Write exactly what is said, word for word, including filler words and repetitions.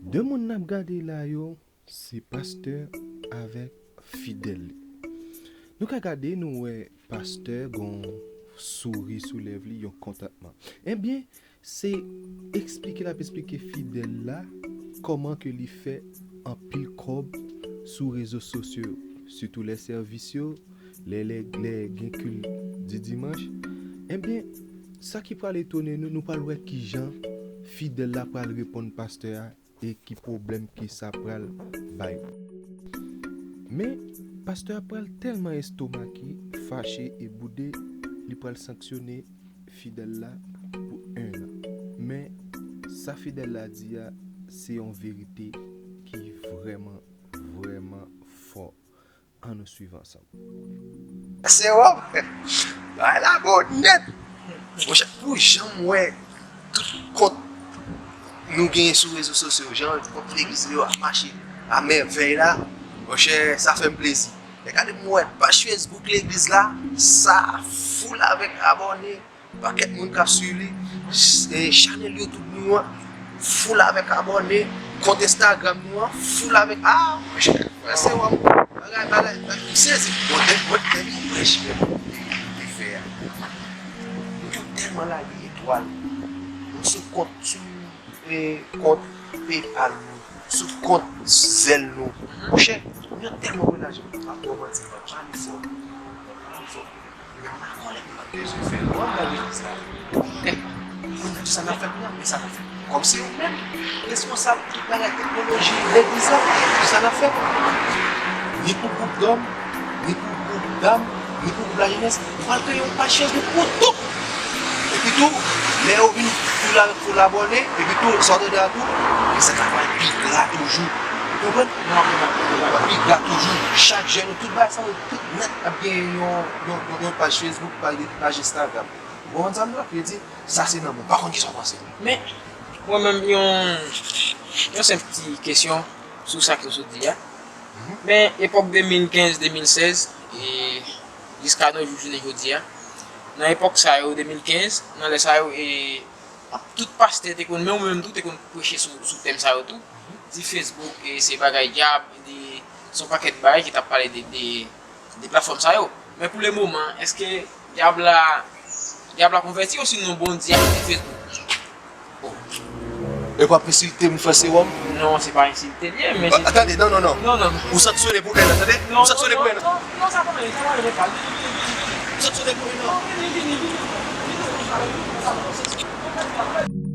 De moun n ap gade la yo, se pastè avèk fidèl li. Nou ka gade, nou wè pastè gon souri sou lèv li, yon kontantman. Ebyen, se eksplike l ap eksplike fidèl la kòman ke li fè anpil kòb sou rezo sosyo yo, sitou lè sèvis yo, lè, lè, lè gen kilt di dimanch. Ebyen, sa ki pral etone nou, nou pral wè kijan fidèl la pral reponn pastè a e ki pwoblèm ke sa pral bay. Men, pastè a pral tèlman estomake, fache e boude, li pral sanksyone fidèl la pou enn an. Men, sa fidèl la di a, se yon verite ki vrèman, vrèman fò. Ann nou swiv ansanm. Sewòm, bagay la bon nèt. Monchè, pou jan m wè tout kont nou genyen sou rezo sosyo, jan kont legliz yo ap mache a mèvèy la, monchè, sa fè m plezi. E gade m wè paj Facebook legliz la, sa foul avèk abòne. Pakèt moun k ap swiv li, ch- e, chanèl YouTube nou an, foul avèk abòne, kont Instagram nou an, foul avèk, ah, monchè, frè, se wòm, bagay, bagay, bagay, m sezi. Bon, dè, bon, dènye prèch ke m te, te fè a, nou te tèlman lage etwal, nou sou kont, sou e, kont PayPal nou, sou kont Zelle nou. Monchè, nou tèlman mwen lajan, m pa twò manti, m pa pale fò. M pa pale fò. Men m pa konnen m pa bezwen fè lwa nan legliz la. Tèt. Kounye a, sa n ap fè kounye a, men sa n ap fè. Kòm se ou menm, responsab tout bagay teknoloji legliz la, sa n ap fè. Ni pou gwoup dòm, ni pou gwoup dam, ni pou gwoup lajenès, nou pral kreye yon paj Facebook pou tout. Epi tou, lè yo vin tou la pou l abòne, epi tou, sa w tande a tou, e sa ka pral pi gra toujou. Ou konprann? Pral pi gra toujou. Chak jèn, tout bagay sa yo, tout nèt ap gen yon, yon, yon, yon paj Facebook, paj, paj Instagram. Ou konprann sa m di la? Vle di, sa se nan men. Pa konn kisa w panse. Men, mwen menm, yon, yon senp ti kesyon sou sa ke w sot di a. Men epòk de mil kenz, de mil sèz, e jiska nou jou jounen jodi a, nan epòk sa yo, de mil kenz, nan lè sa yo, e tout pastè te konn, men ou menm tou, te konn preche sou, sou tèm sa yo tou. Di Facebook, e se bagay dyab, di, se yon pakèt bagay ki t ap pale de, de, de platfòm sa yo. Men pou le moman, èske dyab la, dyab la konvèti osinon Bondye ap kite Facebook? E w ap ensilte m, frè Sewòm? Non, se pa ensilte l ye, men se... Tande, non, non, non. Non, non, non. Ou sanksyone pou enn an, tande? Ou sanksyone pou enn an. Non, non, sa pa anyen, sa pa anyen, sa. Ou sanksyone pou enn an. Non, vini, vini, vini. Vini, vini, vini.